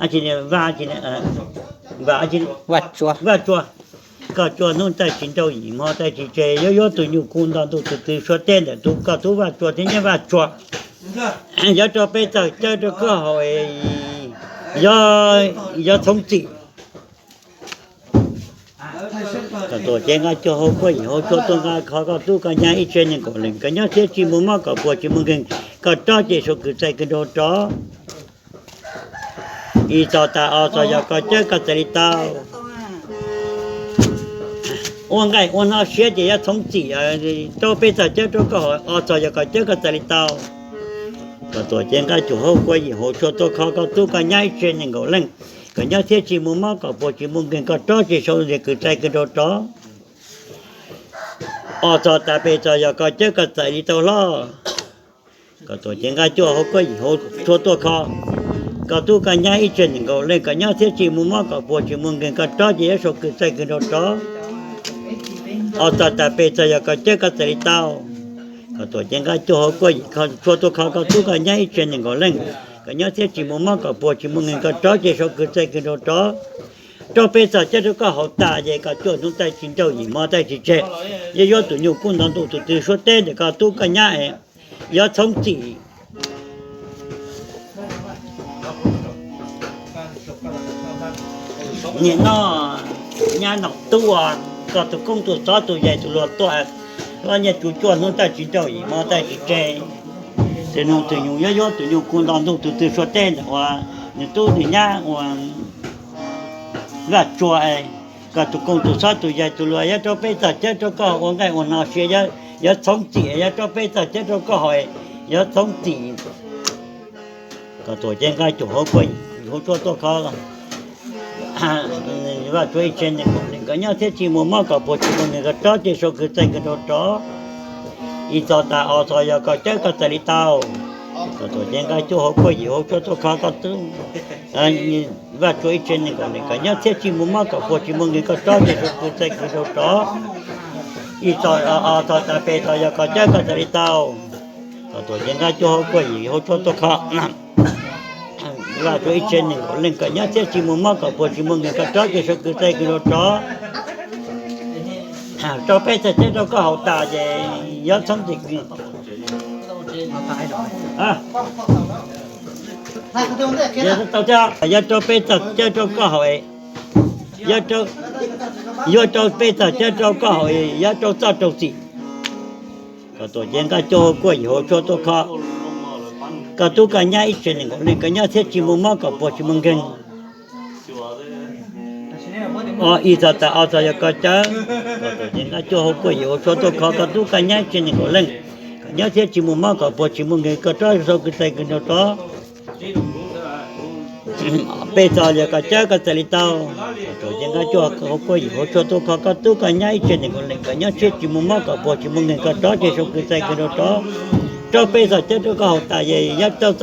Vaj, Vaj Tsua, koj cua hnub ntaj tsis nrau yim hmo ntaj tsis tseg, yuav yuav tus nyuj kub nto ntuj tus tw suav teb ntawm tus koj tub Vaj Tsua thiab nyab Vaj Tsua, yuav rau peb txoj cawb rau koj haus, yuav txhoov txim. Koj tuam cev nqa cuag hauv kuab yim hauv tshuaj tuaj nqa kho koj tub koj nyab ib tsev neeg nkaum leej, koj nyob thiab tsis mus mob kom puas tsis mus nkeeg, koj rov ces sau kwv txeeg kwv nraug rov. Ib txog tas ob txog yog koj cawb koj txais li tau. Ua nqaij ua hno siav ces yuav txhoov txim, rau peb txoj cawb rau koj haus, ob txog yog koj cawb koj txais li tau. Koj tuam cev nqa cuag hauv kuab yim hauv tshuaj tuaj kho koj tub koj nyab ib tsev neeg nkaum leej, koj nyob thiab tsis mus mob kom puas tsis mus nkeeg, koj rov ces sau kwv txeeg kwv nraug rov. Ob txog tas peb txog yog koj cawb koj txais li tau hlob. Koj tuam cev nqa cuag hauv kuab yim hauv tshuaj tuaj kho koj tub koj nyab ib tsev neeg nkaum leej, koj nyob thiab tsis mus mob kom puas tsis mus nkeeg, koj rov ces yuav sau kwv txeeg kwv nraug rov. Ob txog tas peb txog yog koj cawb koj txais li tau. Koj tuam cev nqa cuag hauv kuab yim tshuaj tuaj kho koj tub koj nyab ib tsev neeg nkaum leej, koj nyob thiab tsis mus mob kom puas tsis mus nkeeg, koj rov ces sau kwv txeeg kwv nraug rov. Rau peb txoj cawb rau koj haus tas ces koj cua hnub ntaj tsis nrau yim hmo ntaj tsis tseg, yuav yuav tus nyuj kub nto ntuj tus tw suav teb ntawm koj tub koj nyab, yuav txhoov txim. Niam no, nyab no tub, koj tus koob tus txob tus yais tus luag tuaj, los nyiaj tsuv cua hnub ntaj tsis nrau yim hmo ntaj tsis tseg, tus noog tus nyoog yuav yuav tus nyuj kub nto ntuj tus tw suav teb ntawm uas nws tub nws nyab ua Vaj Tsua, koj tus koob tus txob tus yais tus luag yuav rau peb txoj cawb rau koj ua nqaij ua hno siav, yuav txhoov txim, yuav rau peb txoj cawb rau koj haus, yuav txhoov txim. Koj tuam cev nqa cuag hauv kuab yim hauv tshuaj tuaj kho Vaj Tsua ib tsev neeg nkaum leej, koj nyob thiab tsis mus mob kom puas tsis mus nkeeg, koj rov ces sau kwv txeeg kwv nraug rov. Ib txog tas ob txog yog koj cawb koj txais li tau. Koj tuam cev nqa cuag hauv kuab yim hauv tshuaj tuaj kho koj tub Vaj Tsua ib tsev neeg nkaum leej, koj nyob thiab tsis mus mob kom puas tsis mus nkeeg, koj rov ces sau kwv txeeg kwv nraug rov. Ib txog ob txog tas peb txog yog koj cawb koj txais li tau. Koj tuam cev nqa cuag hauv kuab yim hauv tshuaj tuaj kho Vaj Tsua ib tsev neeg nkaum leej, koj nyob thiab tsis mus mob kom puas tsis mus nkeeg, koj rov ces sau kwv txeeg kwv nraug rov. Rau peb txoj cawb rau koj haus tas ces yuav txhoov txim. Yuav rau peb txoj cawb rau koj haus, yuav rau peb txoj cawb rau koj haus, yuav rau txoj rau txim. Koj tuam cev nqa cuag hauv kuab yim hauv tshuaj tuaj kho koj tub koj nyab ib tsev neeg nkaum leej, koj nyob thiab tsis mus mob kom puas tsis mus nkeeg. Ib txog tas ob txog yog koj cawb, koj tuam cev nqa cuag hauv kuab yim hauv tshuaj tuaj kho koj tub koj nyab ib tsev neeg nkaum leej, koj nyob thiab tsis mus mob kom puas tsis mus nkeeg, koj rov sau kwv txeeg kwv nraug rov. Peb txog yog koj cawb koj txais li tau. Koj tuam cev nqa cuag hauv kuab yim hauv tshuaj tuaj kho koj tub koj nyab ib tsev neeg nkaum leej, koj nyob thiab tsis mus mob kom puas tsis mus nkeeg, koj rov ces sau kwv txeeg kwv nraug rov. Rau peb txoj cawb rau koj haus tas ces yuav rau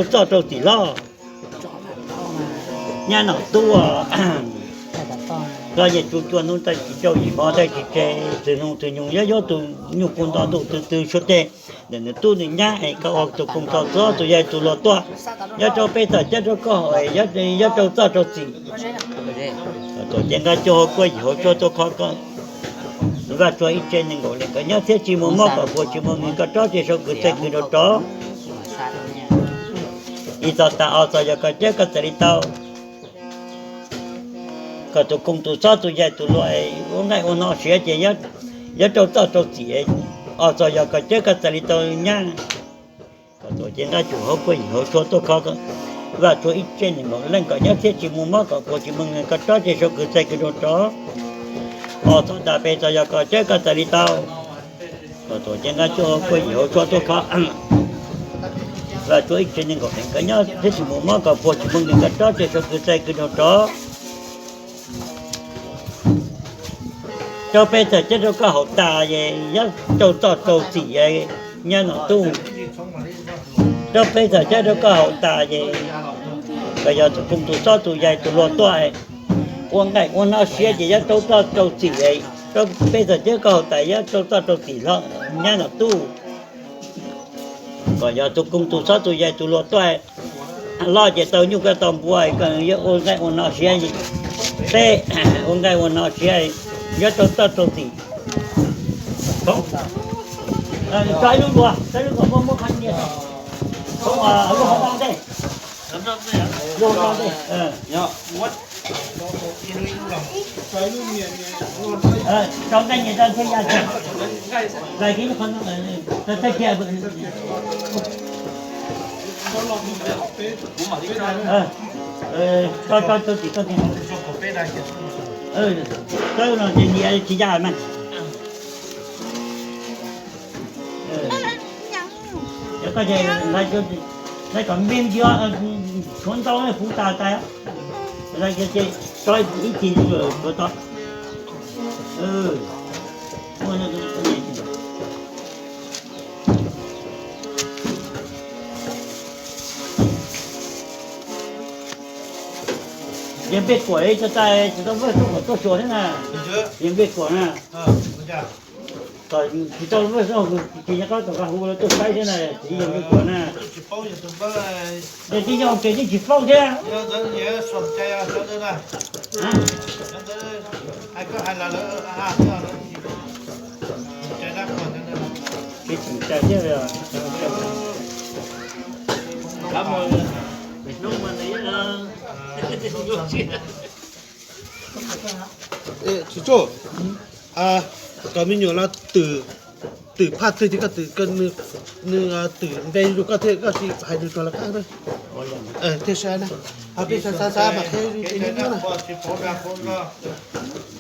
txoj rau txim hlob. Nyab no tub, los nyiaj tsuv cua hnub ntaj tsis nrau yim hmo ntaj tsis tseg, tus noog tus nyoog yuav yuav tus nyuj kub nto ntuj tus tw suav teb ntawm nws tub nws nyab es koj ua tus koob tus txob tus yais tus luag tuaj, yuav rau peb txoj cawb rau koj haus, yuav rau txoj rau txim. Koj tuam cev nqa cuag hauv kuab yim hauv tshuaj tuaj kho koj Vaj Tsua ib tsev neeg nkaum leej, koj nyob thiab tsis mus mob kom puas tsis mus nkeeg, koj rov ces sau kwv txeeg kwv nraug rov. Ib txog tas ob txog yog koj cawb koj txais li tau. Koj tus koob tus txob tus yais tus luag ua nqaij ua hno siav ces yuav rau txoj rau txim. Ob txog yog koj cawb koj txais li tau nyab. Koj tuam cev nqa cuag hauv kuab yim hauv tshuaj tuaj kho Vaj Tsua ib tsev neeg nkaum leej, koj nyob thiab tsis mus mob kom puas tsis mus nkeeg, koj rov ces sau kwv txeeg kwv nraug rov. Ob txog tas peb txog yog koj cawb koj txais li tau. Koj tuam cev nqa cuag hauv kuab yim hauv tshuaj tuaj kho Vaj Tsua ib tsev neeg nkaum leej, koj nyob thiab tsis mus mob kom puas tsis mus nkeeg, koj rov ces sau kwv txeeg kwv nraug rov. Rau peb txoj cawb rau koj haus tas es yuav rau txoj rau txim nyab no tub. Rau peb txoj cawb rau koj haus tas es koj yog tus koob tus txob tus yais tus luag tuaj ua nqaij ua hno siav ces yuav rau txoj rau txim. Rau peb txoj cawb koj haus tas yuav rau txoj rau txim hlob nyab no tub. Koj yog tus koob tus txob tus yais tus luag tuaj Loj ces tau nyuj koj tau npua, koj yuav ua nqaij ua no siab, peb ua nqaij ua no siab, yuav rau toj rau txim. Tso ib lub dua, tso ib lub dua, muab muab qhov nias, lub hauv no ntej, lub hauv no ntej. Tso nqaij nias rau thiab ya, lais kiag qhov no, tso, tso, tso txim koj tiag. Tawb no ces nias tsis ya mas. Cov koj ces lais kom me ntsis, tshuav ntau puv tas tas, lais ces tso ib ceg tshuav tod. Yog npej kuam tso tas tsis tau muaj xub kom tuaj xyuas thiab na. Yog npej kuam na. Kom tsis tau muaj xub ces nyob qab tom qab hu tuaj saib thiab na, tsis yog npej kuam na. Yog tib yog ces yeej tsis paub thiab. Tsis tseem cai thiab. Tsis tso, koj me nyuam los twm, twm phaj twg ces koj twm, nws twm npe rau koj thiab koj sim hais nws rau lawv qab na. Thiaj sai na, ho peb xav xav xav mas qhia li nyob na.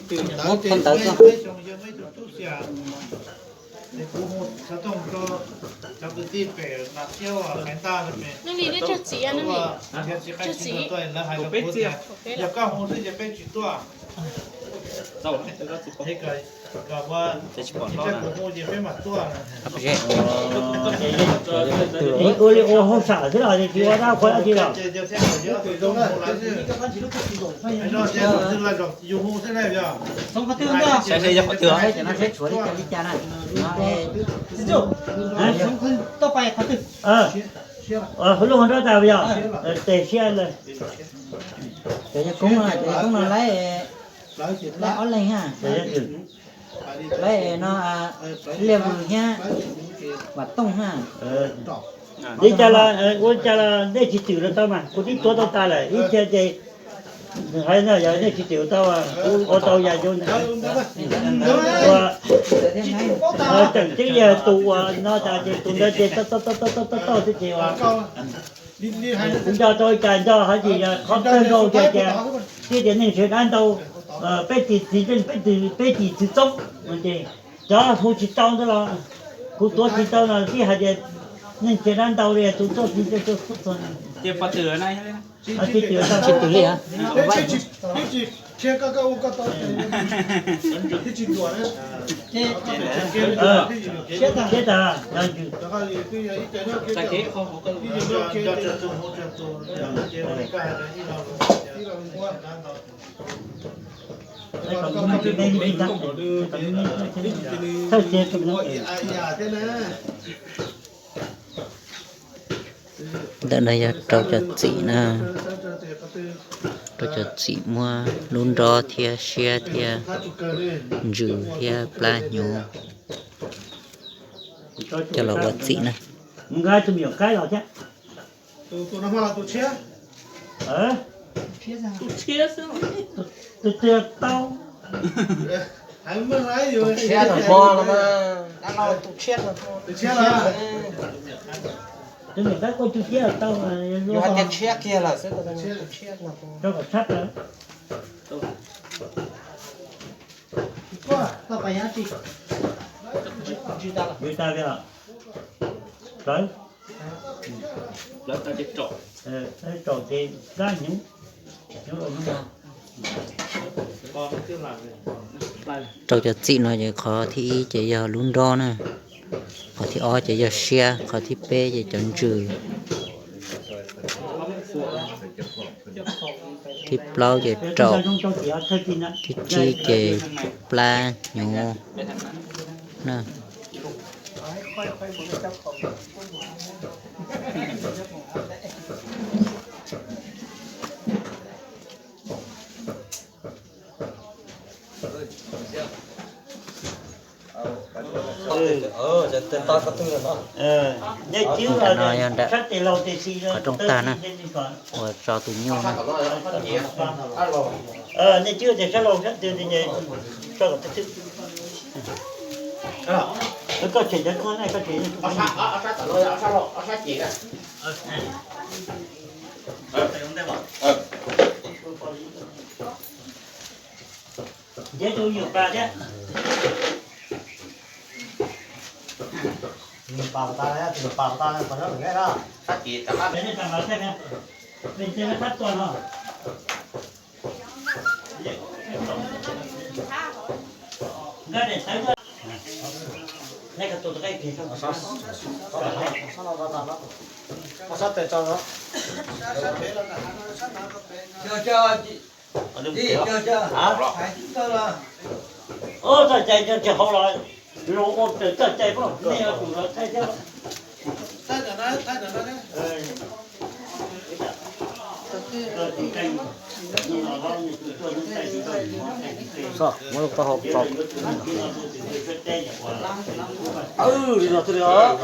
Twm ntawd ces peb xyoo yog muaj ib tug tub xiam. Kuv hu xov tooj rau cov kwv tij pem Nam Xiab Haiv Ntaj no, lawv hais rau kuv tias yog koj hu xwb ces peb tsis tuaj. Kom ua, kuv hu ces peb mam tuaj. Ua li ua hauj sam xwb los tsis ua dab qhua dab tsi los. Yus hu xwb na yog. Saib seb yog qhov twg. Saib cov no seb tshuav li cas li cas na. Lub hauv nrob tas yog tes siab lawm. Cov yawg koob no, cov yawg koob no laib, laib ob leeg ha. Laib no, Liaj Vwm thiab Vam Tooj ha. Li cas los ua cas los nej tsis twm los tau mas, kuv twb tuav tau tas lawm, ib txhia ces hais no yog nej tsis twm tau, kuv ua tau yam zoo ntawd. Ua tseem ceeb yog tus uas no tas ces tus ntawd ces tau tau tau tau tau tau xwb ces uas kuv nco tau cas nco hais tias yog qhov kawg nkaus tias tias, tias tias neeg tsev dab ntau, peb tis txiv, peb tis txiv txoob, ces cov hu tsis tau ntawd los kuv tuav tsis tau los tib hais tias neeg tsev dab ntau li tus txoj txiv txoob. Tsis twm li. Siab tas. Thawj ces ntawm no yog rau cov txim na, rau cov txim muab lub nrob thiab siab thiab ntsws thiab plab hnyuv coj los ua txim na. Tus twg tau? Tus tshiab no hmo no mas, dab laug tus tshiab no. Tus niam tab kuj tus tshiab tau, yus hais tias tshiab kiag lawm xwb, tus tshiab no. Rau kom tshab plaws. Ntsws tas li os. Plawv. Rau ces plab hnyuv. Rau cov txim no ces qhov thib ib ces yog lub nrob na, qhov thib ob ces yog siab, qhov thib peb ces cov ntsws, thib plaub ces raum, thib tsib ces plab hnyuv na. Nej cwb no yog nram qhov rooj tag na, uas tso tus nyuj na. Nej cwb tias sab laug sab twg, koj tshem cov koj tshem. Ntiav tus yus pas thiab. Txoj cai tsis haum los lus ua raws txoj cai pom nej yuav tsum los thaij thiab. Muab lub taub hau tso. Li no xwb li os.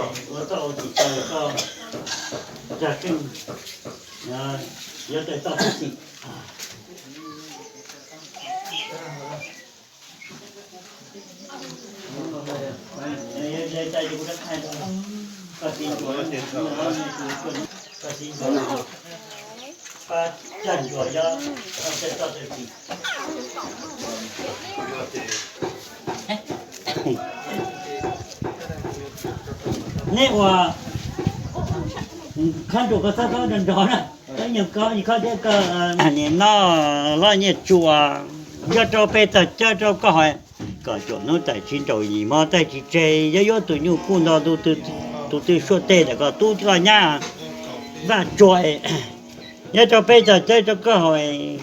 Nej ua khab nrug koj txhob txhob nrov nrov na. Koj nyob koj nyob koj thiab koj. Nim no loj nyiaj tsuas, yog rau peb txog caij rau koj hais, kom cuam hnub tais tsis nraum yim hmo tais tsis tseg, yog yuav tus nyuj kuj nto tus twg suab tej ntawm koj tub koj nyab Vaj Tsuag, yog rau peb txog caij rau koj hais,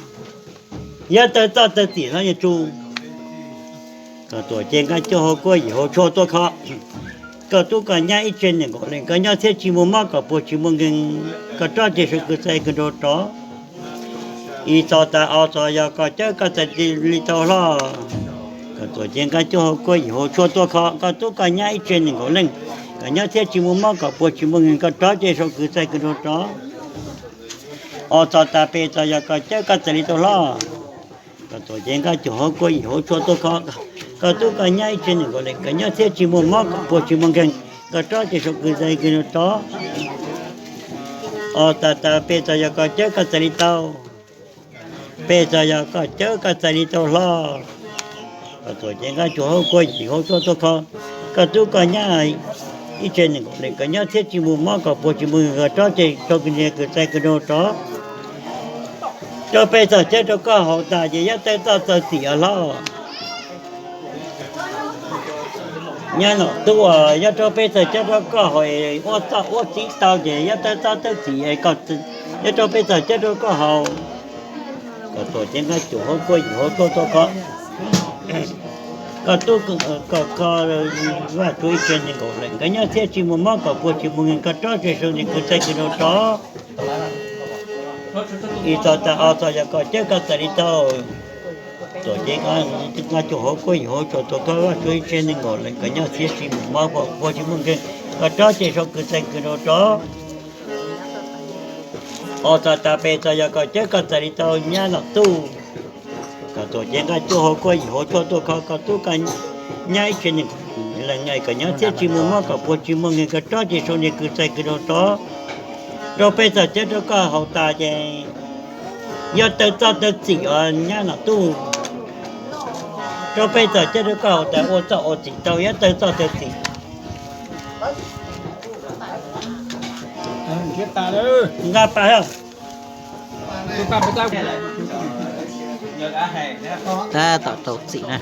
yog tawg txoj tawg txim hlob nyiaj tsuas, koj tuam cev nqaij cuaj hauv kuab yim hauv tshuaj tuaj kho, koj tub koj nyab ib tsev nees nkaum leej, koj nyob txhiab tsis muaj mob kom puas tsis muaj nkeeg, koj rov ces saum kwv txais kwv nraug rov. Ib txog tas ob txog yog koj cawb koj txais li tau hlob, koj tuam cev nqaij cuaj hauv kuab yim hauv tshuaj tuaj kho, koj tub koj nyab ib tsev nees nkaum leej, koj nyob txhiab tsis muaj mob kom puas tsis muaj nkeeg, koj rov ces saum kwv txais kwv nraug rov. Ob txog tas peb txog yog koj cawb koj txais li tau hlob, koj tuam cev nqaij cuaj hauv kuab yim hauv tshuaj tuaj kho, koj tub koj nyab ib tsev nees nkaum leej, koj nyob txhiab tsis muaj mob kom puas tsis muaj nkeeg, koj rov ces saum kwv txais kwv nraug rov. Ob txog tas peb txog yog koj cawb koj txais li tau, peb txog yog koj cawb koj txais li tau hlob, koj tuam cev nqaij cuaj hauv kuab yim hauv tshuaj tuaj kho, koj tub koj nyab ib tsev nees nkaum leej, koj nyob txhiab tsis muaj mob kom puas tsis muaj nkeeg, koj rov ces saum kwv txais kwv nraug rov. Rau peb txog caij rau koj haus tas ces yog tawg txoj tawg txim os hlob. Nyab Nom Tub, yog rau peb txog caij rau koj haus ua txoj ua txiv tau ces yog tawg txoj tawg txim, yog rau peb txog caij rau koj haus, koj tuam cev nqaij cuaj hauv kuab yim hauv tshuaj tuaj kho, koj tub koj Vaj Tsuag ib tsev nees nkaum leej, koj nyob txhiab tsis muaj mob kom puas tsis muaj nkeeg, koj rov ces saum kwv txais kwv nraug rov. Ib txog tas ob txog yog koj cawb koj txais li tau, tuam cev nqaij cuaj hauv kuab yim hauv tshuaj tuaj kho, Vaj Tsuag ib tsev nees nkaum leej, koj nyob txhiab tsis muaj mob kom puas tsis muaj nkeeg, koj rov ces saum kwv txais kwv nraug rov. Ob txog tas peb txog yog koj cawb koj txais li tau, Nyab Nom Tub, koj tuam cev nqaij cuaj hauv kuab yim hauv tshuaj tuaj kho, koj tub koj nyab ib tsev nees nkaum leej, koj nyob txhiab tsis muaj mob kom puas tsis muaj nkeeg, koj rov ces saum kwv txais kwv nraug rov. Rau peb txog caij rau koj haus tas ces yog tawg txoj tawg txim os Nyab Nom Tub. Rau peb txog caij rau koj haus tas ua txoj ua txim tau, yog tawg txoj tawg txim. Nqa pas. Tab tom rau txim na.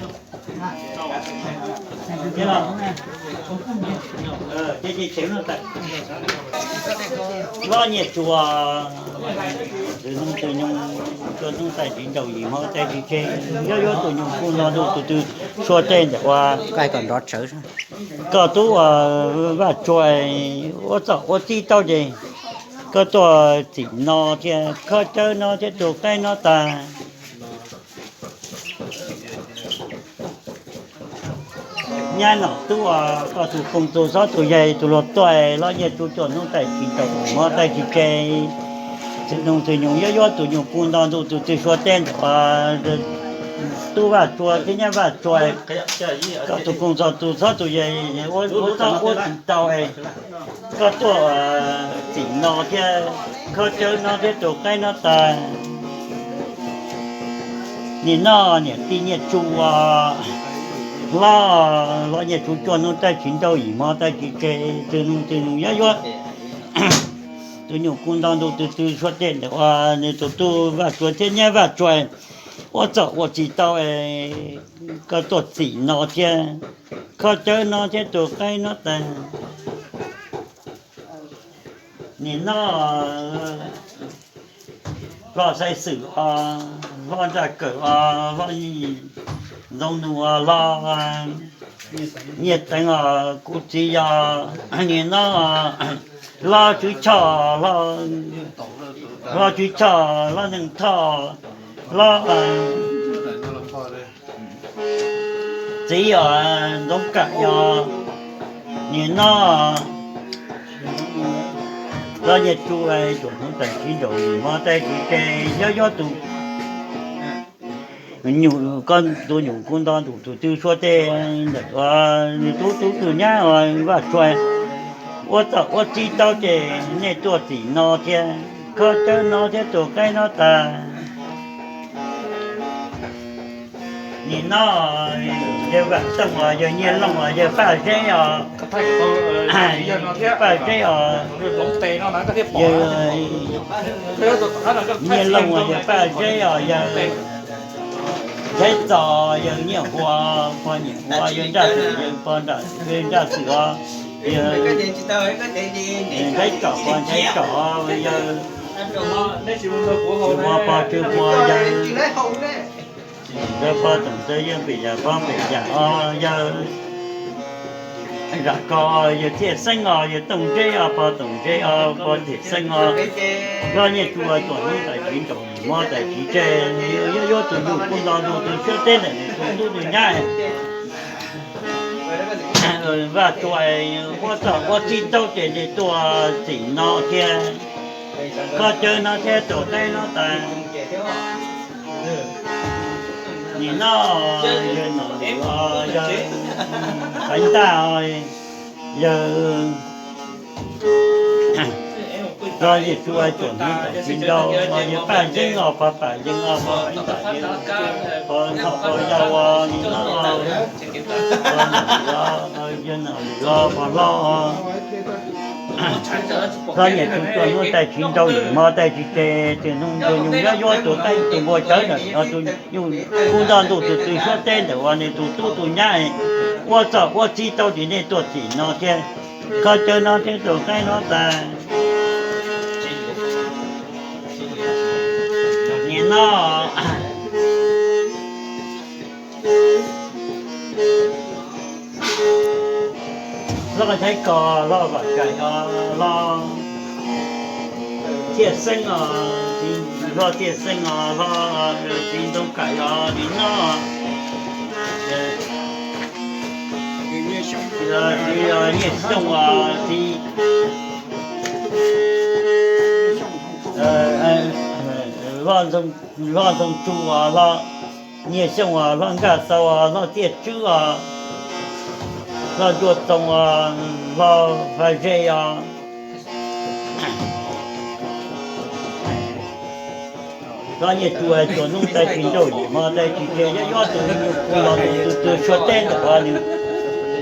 Loj nyiaj tsuas, tus nyuj tais tsis nraum yim hmo tais tsis tseg, yog yuav tus nyuj kuj nto tus twg suab tej ntawm ua, koj tub ua Vaj Tsuag ua txoj ua txiv tau ces koj tuaj txim no thiab khob cawb no thiab tus qaib no tas. Nyab nom tub, koj tus kooj txu xob tus yawg tus hluas tuaj, hlob Nyiaj Tsu cuaj hnub tais tsis nraus, mob tais tsis tseg, txwg nug txwg nyoog yuav yuav tus nyuj kub nto ntuj tus twg suav teb ntawm tub Vaj Tsua thiab nyab Vaj Tsua, koj tus kooj txu xob tus yawg ua txoj ua tsis tau, koj tuaj txim no thiab, khob cawb no thiab tus qaib no tas. Nim no niam tij Nyiaj Tsu, hlob, hlob Nyiaj Tsu cuaj hnub tais tsis nraus, yim hmo tais tsis tseg, txwg nug txwg nyoog yuav yuav tus nyuj kub nto ntuj tus twg suav teb ntawm uas nws tus tub Vaj Tsua thiab nyab Vaj Tsua ua txoj ua tsis tau, koj tuaj txim no thiab, khob cawb no thiab tus qaib no tas. Nim no hlob Xaiv Xwm os, hlob Nraj Kawm os, hlob Ntxoov Nus os, hlob Nyiaj Teev os, kuv txiv yog nim no hlob Tswv Choj, hlob Tswv Choj, hlob Neej Thoj, hlob txiv os, Ntxoov Kam yog nim no hlob Nyiaj Tsu cuaj hnub tais tsis nraus, yim hmo tais tsis tseg, yuav yuav tus nyuj, koj tus nyuj kub nto ntuj tus twg suav teb ntawm uas nws tus tub tus nyab Vaj Tsua ua txoj ua tsis tau ces nej tuaj txim no thiab, khob cawb no thiab tus qaib no tas. Nim no yawg Vam Tooj os, yawg Nyiaj Looj os, yawg Paj Zeb os, Paj Zeb os, yawg Nyiaj Looj os, yawg Paj Zeb os, yawg Nchaiv Txos, yawg Nyiaj Huas, pog Nyiaj Huas, yawg Nraj Xwm, yawg pog Nraj Xwm os, yawg Nchaiv Tsom, pog Nchaiv Tsom, yawg Tswv Huas, pog Tswv Huas, yawg, yawg pog Toom Txawv, yawg Npim Yam, pog Npim Yam os, yawg Zam Kos, yawg Txhiaj Xeeb os, yawg Tooj Zeb os, pog Tooj Zeb os, pog Txhiaj Xeeb os, hlob Nyiaj Tsu cuaj hnub tais tsis nraus, yim hmo tais tsis tseg, yuav yuav tus nyuj kub nto ntuj tus suav teb ntawm nws tus tub tus nyab Vaj Tsua ua txoj ua tsis tau ces nej tuaj txim no thiab, khob cawb no thiab tus qaib no tas. Nim no yawg Nom Lwm os, yawg Paiv Ntaj os, yawg, hlob Nyiaj Tsu cuaj hnub tais tsis nraus, yawg Paj Yeeb os, pog Paj Yeeb os, pog Paiv Ntaj, pog Noj, pog Yau os, nim no yawg Nom Lwm os, pog hlob, hlob Nyiaj Tsu cuaj hnub tais tsis nraus, yim hmo tais tsis tseg, txwg nug txwg nyoog yuav yuav tus qaib tus npua cawb ntawm no, tus nyuj kub nto ntuj tus twg suav teb ntawm uas nws tus tub tus nyab ua txoj ua tsis tau ces nej tuaj txim no thiab, khob cawb no thiab tus qaib no tas. Nim no hlob Nchaiv Kos, hlob Vam Kaim os, hlob Txhiaj Xeeb os, txiv, hlob Txhiaj Xeeb os, hlob txiv Ntxoov Kaim os, nim no txiv Nyiaj Xyooj os, txiv, hlob Ntxoov Tsu os, hlob Nyiaj Xyooj os, hlob Nkaj Tau os, hlob Txiaj Tswb os, hlob Ntsuab Txoos os, hlob Faj Zeb os. Hlob Nyiaj Tsu cuaj hnub tais tsis nraus, yim hmo tais tsis tseg, yuav yuav tus nyuj kub nto ntuj tus twg suav teb ntawm uas nws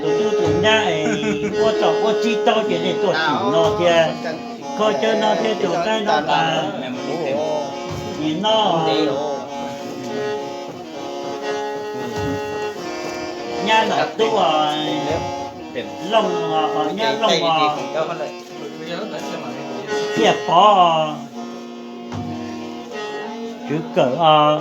tus tub tus nyab ua txoj ua tsis tau ces nej tuaj txim no thiab, khob cawb no thiab tus qaib no tas. Nim no nyab Nom Tub os, Looj, nyab Looj os, Txiaj Pov, Tswv Kawm os.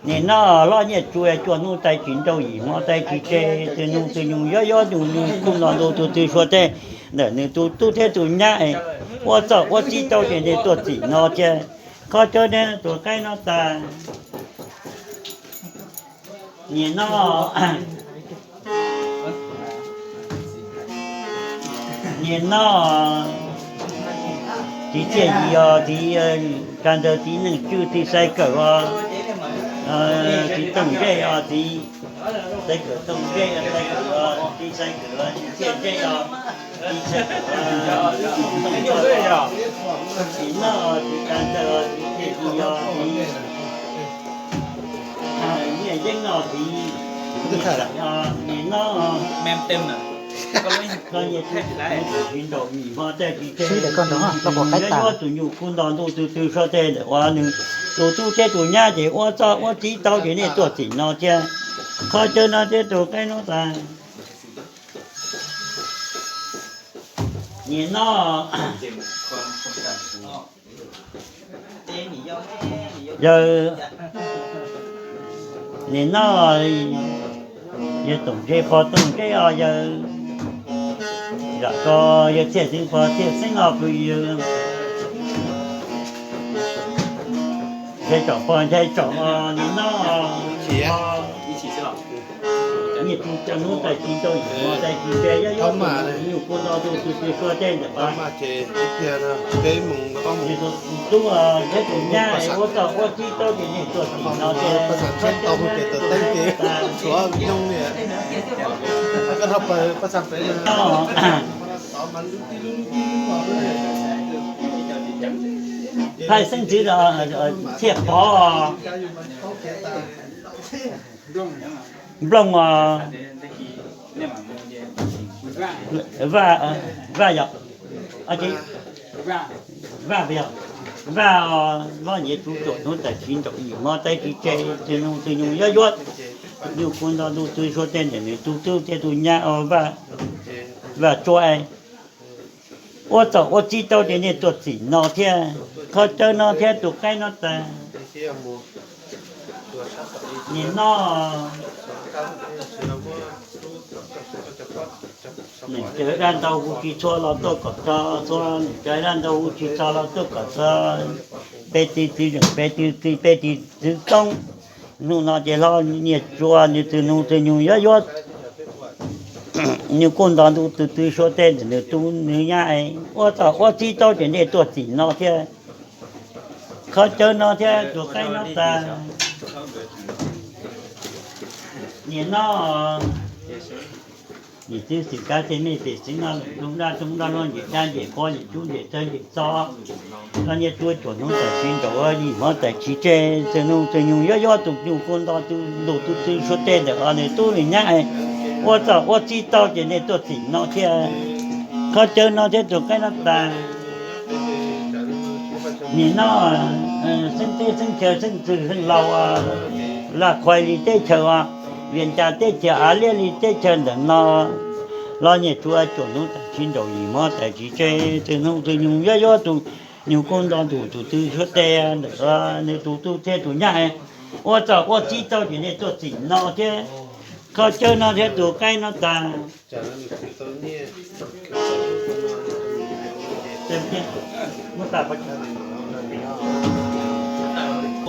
Nim no hlob Nyiaj Tsu cuaj hnub tais tsis nraus, yim hmo tais tsis tseg, txwg nug txwg nyoog yuav yuav tus nyuj kub nto ntuj tus twg suav teb ntawm nws tus tub thiab tus nyab ua txoj ua tsis tau ces nej tuaj txim no thiab, khob cawb no thiab tus qaib no tas. Niam no, niam no, txiv Txiaj Yim os, txiv Ka Ntawg, txiv Neej Tswj, txiv Xaiv Kawm os, txiv Tooj Ntsej os, txiv Xaiv Kawm, Tooj Ntsej, Xaiv Kawm os, txiv Xaiv Kawm os, txiv Txiaj Ntsej os, txiv Xaiv Kawm os, txiv Tooj Ntsej os, txiv Noj os, txiv Ka Ntawg os, txiv Txiaj Yim os, txiv Nyiaj Yeeb os, txiv Nyiaj Yeeb os, niam no, koj niam txiv nraum yim hmo tej tsis tseg, yuav yuav tus nyuj kub nto ntuj tw tw suav tej ntawm uas nws tus tub thiab tus nyab ces ua txoj ua txij tau ces nej tuaj txim no thiab. Qhov chaw no thiab tus qaib no tas. Niam no, yawg, niam no, yawg Toom Ntsej Pov, Tooj Ntsej os, yawg, yawg Txiaj Xeeb Pov, Txiaj Xeeb os, pw yawg, Nchai Tsom Pov, Nchai Tsom os, niam no, niam txiv tsaus hnub txais tsis tau, yim hmo txais tsis tseg, yuav yuav tus nyuj kub nto ntuj tw tw suav tej ntawm uas nws tus tub thiab tus nyab ua txoj ua txij tau ces nej tuaj txim no ces, Thaij xeeb ntxwv, Txhiaj Pov, Nplooj os, Vaj, Vaj yog, Vaj, Vaj os, Vaj niam txiv tsaus hnub txais tsis tau, yim hmo txais tsis tseg, txwg nug txwg nyoog yuav yuav tus nyuj kub nto ntuj tw suav tej ntawm nws tus tub thiab tus nyab os, Vaj Tsuab, ua txoj ua txij tau ces nej tuaj txim no thiab. Qhov chaw no thiab tus qaib no tas. Niam no, nws cawv daj ntau hu tsis txhua los tuaj kom txog txhua, nws cawv daj ntau hu tsis txog los tuaj kom txog. Peb tij txiv zeem, peb tij txiv, peb tij txiv txoob. Hnub no ces hlob Nyiaj Tsua nws txwg nug txwg nyoog yuav yuav nyuj kub nto ntuj tw tw suav tej ntawm nws tub nws nyab, ua txoj ua txij tau ces nej tuaj txim no thiab. Qhov chaw no thiab tus qaib no tas. Niam no, niam txiv xwm kav tej mej pem xeev no lawm, rooj daj rooj daj, luaj nce dab nce qhuav, nce cub nce txawv nce txo, los Nyiaj Tsua tsaus hnub txais tsis tau, yim hmo txais tsis tseg, txwg nug txwg nyoog yuav yuav tus nyuj kub nto ntuj tw tw suav tej ntawm uas nws tub nws nyab, ua txoj ua txij tau ces nej tuaj txim no thiab. Qhov chaw no thiab tus qaib no tas. Niam no, xeeb teb xeeb chaw xeeb ntxwg xeeb laus, Laj Qhuais li teb chaws, Vias Cas teb chaws, Av Liab li teb chaws ntawm no, los Nyiaj Tsua tsaus hnub txais tsis tau, yim hmo txais tsis tseg, txwg nug txwg nyoog yuav yuav tus nyuj kub nto ntuj tw tw suav tej ntawm uas nws tus tub thiab tus nyab, ua txoj ua txij tau ces nej tuaj txim no thiab. Qhov chaw no thiab tus qaib no tas.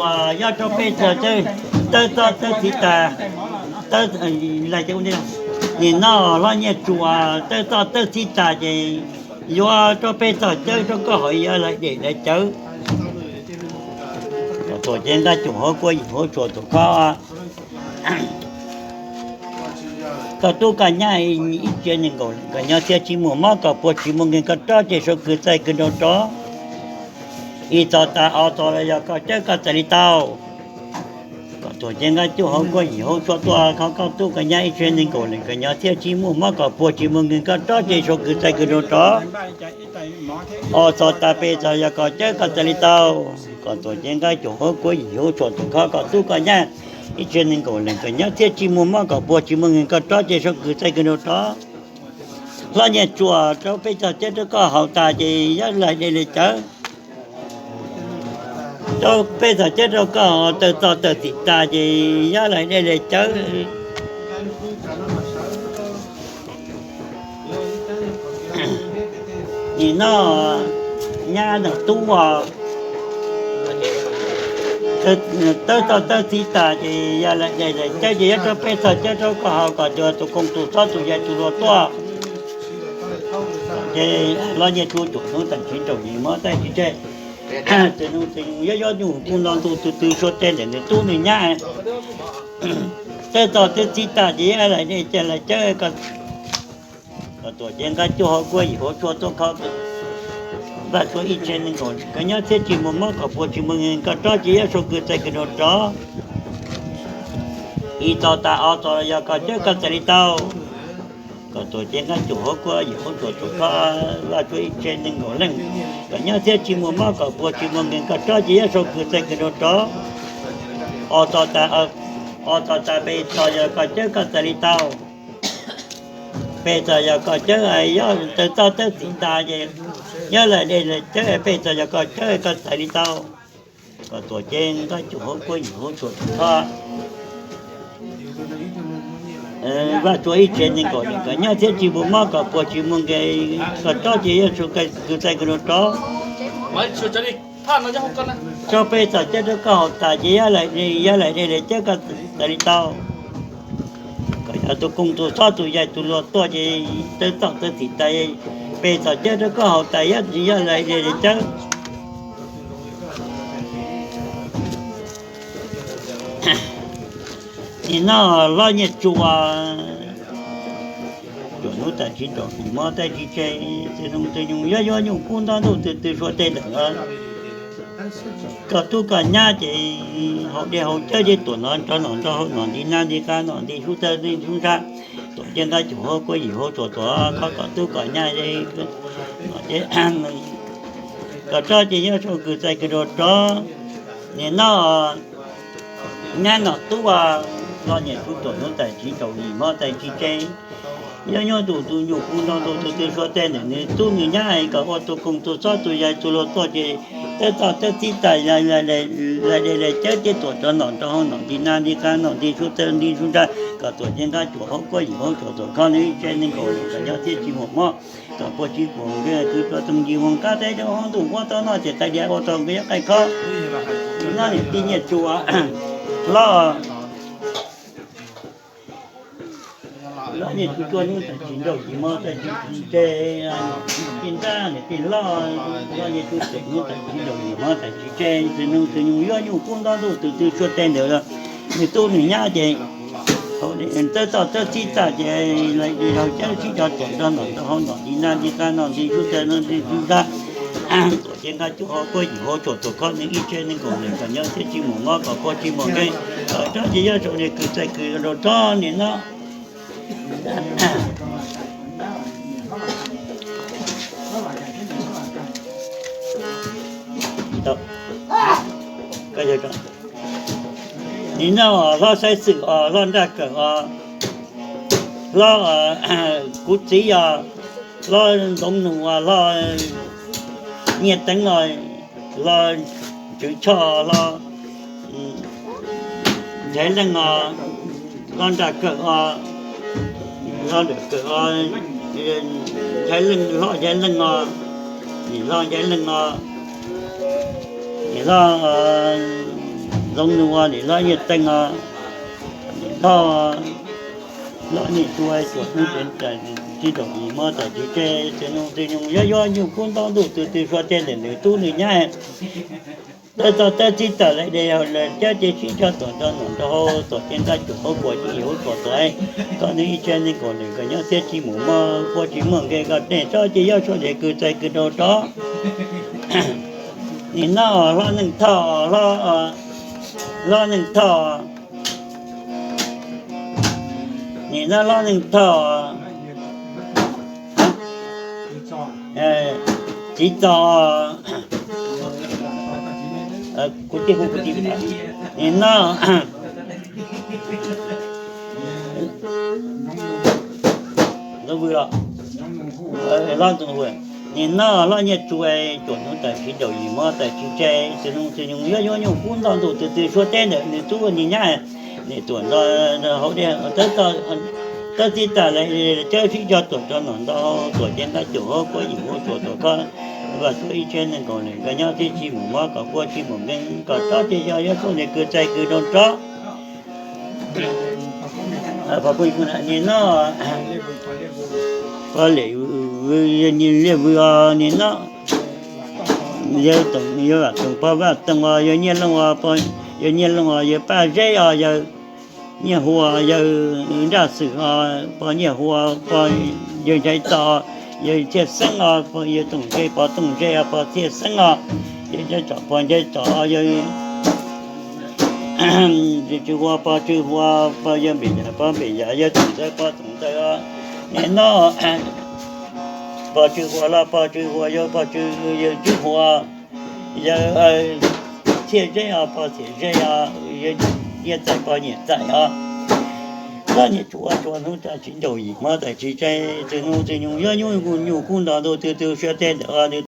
Uas yog rau peb txog tawb txoj tawb txiv tas, nim no hlob Nyiaj Tsua tawb txoj tawb txiv tas ces yuav rau peb txog cawb rau koj hauv, yuav lawv dej lawv cawv. Tuam cev nqaij cum hauv kuab yim hauv tsua tuam khob, koj tub koj nyab ib tsev neeg nkaum leej kom nyob thiab tsis muaj mob kom puas tsis muaj nkeeg kom rob ces sau kwv txaij kwv nraug rov. Ib txog tas ob txog los yog koj cawb koj txais li tau. Koj tuam cev nqaij cum hauv kuab yim hauv tsua tuaj khob koj tub koj nyab ib tsev neeg nkaum leej kom nyob thiab tsis muaj mob kom puas tsis muaj nkeeg kom rob ces sau kwv txaij kwv nraug rov. Ob txog tas peb txog yog koj cawb koj txais li tau. Koj tuam cev nqaij cum hauv kuab yim hauv tsua tuam khob koj tub koj nyab ib tsev neeg nkaum leej kom nyob thiab tsis muaj mob kom puas tsis muaj nkeeg kom rob ces sau kwv txaij kwv nraug rov. Hlob Nyiaj Tsua rau peb txog cawb rau koj hauv tas ces yuav lawv dej lawv cawv. Rau peb txog cawb rau koj tawg txoj tawg txim tas ces yuav lawv dej lawv cawv. Nim no nyab nrog tub os, Tawb txog tawb txi tas ces yog lawm de lawm cawb ces yuav rau peb txog cawb rau koj haus kom tus koom tus txob tus yais tus hluas tuaj. Ces los nyias tsuas cuam hnub tas tsis nraum yim mov tas tsis tseg. Txawm nug txawm nug yuav yuav nyuj kuj nto ntuj tw tw suav tej ntawm nws tub nws nyab. Tawb txog tawb txi tas ces yog lawm de ces lawm cawb kom tuam cev nqaij cuaj hauv kuab yim hauv tsua tuaj kho Vaj Tsua ib tse neeg nkaum koj nyob txhiab tsis muaj mob kom puas tsis muaj nkeeg koj rob ces yuav sau kws txais kws rau rov. Ib txog tas ob txog yog koj cawb koj txais li tau. Kom tuam cev nqaij cuaj hauv kuab yim hauv tsua tuaj kho Vaj Tsua ib tse neeg nkaum leej koj nyob txhiab tsis muaj mob kom puas tsis muaj nkeeg koj rob ces yuav sau kws txais kws rau rov. Ob txog tas, ob txog tas peb txog yog koj cawb koj txais li tau. Peb txog yog koj cawb, yog tawb txog tawb txi tas ces yog lawm de lawm cawb, peb txog yog koj cawb koj txais li tau. Kom tuam cev nqaij cuaj hauv kuab yim hauv tsua tuaj kho Vaj Tsua ib tse neeg nkaum leej koj nyob txhiab tsis muaj mob kom puas tsis muaj nkeeg koj rob ces yuav sau kws txais kws rau rov. Tso peb txog cawb rau koj haus tas ces yog lawm de lawm cawb koj txais li tau. Kom yog tus koom tus txob tus yais tus hluas tuaj ces tawb txog tawb txi tas, peb txog cawb rau koj haus tas yog lawm de cawb. Nim no hlob Nyiaj Tsua, cuam hnub tas tsis nraum yim mov tas tsis tseg, txwm nug txwm nug yuav yuav nyuj kub nto ntuj tw tw suav tej ntawm koj tub koj nyab ces haus dej haus cawb ces tuam no rov nom nrog haus nom nti nab nti qab nom nti sub tawg nti sub nrab, tuam cev nqaij cuaj hauv kuab yim hauv tsua tuaj kho kom tub kom nyab, koj rob ces yuav sau kws txais kws rau rov. Nim no nyab nom tub, hlob Nyiaj Tsua, cuam hnub tas tsis nraum yim mov tas tsis tseg, yuav yuav tus tus nyuj kub nto ntuj tw tw suav tej ntawm nws tub nws nyab kom ua tus koom tus txob tus yais tus hluas tuaj ces tawb txog tawb txi tas, lais de lais cawb ces tuam rov nom rau hauv nom nti nab nti qab nom nti sub tawg nti sub nrab kom tuam cev nqaij cuaj hauv kuab yim hauv tsua tuaj kho nws ib tse neeg nkaum leej koj nyob txhiab tsis muaj mob kom puas tsis muaj nkeeg kws rau txoos yim moos qab teb rau hauv ntuj ua tau noj ces qai diav ua tau nqi qaij khob. Nim no niam tij Nyiaj Tsua, hlob, hlob Nyiaj Tsua, cuam hnub tas tsis nraum yim mov tas tsis tseg, tij nrab niam tij hlob, hlob Nyiaj Tsua, cuam hnub tas tsis nraum yim mov tas tsis tseg, txwm nug txwm nug yuav nyuj kub nto ntuj tw tw suav tej ntawm nws tub nws nyab ces tawb txog tawb txi tas ces lais de lais cawb sib cog tuam rov nom rau hauv nom nti nab nti qab nom nti sub tawg nom nti sub nrab, tuam cev nqaij cuaj hauv kuab yim hauv tsua tuaj kho nws ib tse neeg nkaum leej koj nyob txhiab tsis muaj mob kom puas tsis muaj nkeeg koj rob ces yuav sau de kws txais kws rau rov nim no. Nim no hlob Xaiv Xwm os, hlob Nraj Kawm os, hlob, kuv txiv os, hlob Ntxoov Nus os, hlob Nyiaj Teev os, hlob Tswv Tshoj, hlob Nchaiv Leej os, hlob Nraj Kawm os, hlob Nraj Kawm os, Nchaiv Leej, hlob Nchaiv Leej os, nim hlob Nchaiv Leej os, nim hlob Ntxoov Nus os, nim hlob Nyiaj Teev os, nim hlob, hlob Nyiaj Tsua, cuam hnub tas tsis nraum yim mov tas tsis tseg, txwm nug txwm nug yuav yuav nyuj kub nto ntuj tw tw suav tej ntawm nws tub nws nyab. Tawb txog tawb txi tas lais de lais cawb ces sib cog tuam rov nom rau hauv tuam cev nqaij cuaj hauv kuab yim hauv tsua tuaj kho nws ib tse neeg nkaum leej koj nyob txhiab tsis muaj mob puas tsis muaj nkeeg koj rob ces yuav sau de kws txais kws rau rov. Nim no hlob Neej Thoj, hlob Neej Thoj, nim no hlob Neej Thoj, txiv txos, kuv tij hu kuv tij, nim no hlob Ntxoov Hwm, nim no hlob Nyiaj Tsua, cuam hnub tas tsis nraum yim mov tas tsis tseg, txwm nug txwm nug yuav yuav nyuj kub nto ntuj tw tw suav teb ntawm nws tub nws nyab, nim tuam nto hauv de tawb txog tawb txi tas lais cawb sib cog tuam rov nom rau hauv tuam cev nqaij cuaj hauv kuab yim hauv tsua tuaj kho Vam tuaj ib tsev neeg nkaus lawm, nkawd nyob tib tsis mus muab kom puab tsis mus nkeeg, kom tsob tsis xyov yuav tuaj ntawm kws txais kws rau tsob. Pog Phooj Ywg, nim no Pog Liaj Vwm, Liaj Vwm os, nim no yawg Toom, yawg Vam Toom, Pog Vam Toom os, yawg Nyiaj Looj os, yawg Nyiaj Looj os, yawg Paj Zeb os, yawg Nyiaj Huas, yawg Nraj Xwm os, Pog Nyiaj Huas, Pog, yawg Nchaiv Txos, yawg Txhiaj Xeeb os, Pog, yawg Toom Ntse, Pog Toom Ntse os, Pog Txhiaj Xeeb os, yawg Nchaiv Txos, Pog Nchaiv Txos, yawg Tsw Huas, Pog Tsw Huas, Pog, yawg Npem Yam, Pog Npem Yam, yawg Toom Ntxawg, Pog Toom Ntxawg os, nim no Pog Tsw Huas los Pog Tsw Huas, yawg Pog Tsw, yawg Tsw Huas, yawg Txhiaj Zeb os, Pog Txhiaj Zeb os, yawg Nyiaj Txais, Pog Nyiaj Txais os. Lawv niam tshuav tshuav hnub tas tsis ncaus yim hmab tas tsis tseeb, txwg hnub txwg nyoog yuav nyuj nyuj kub nto ntuj twg twg siab tej ntawm nws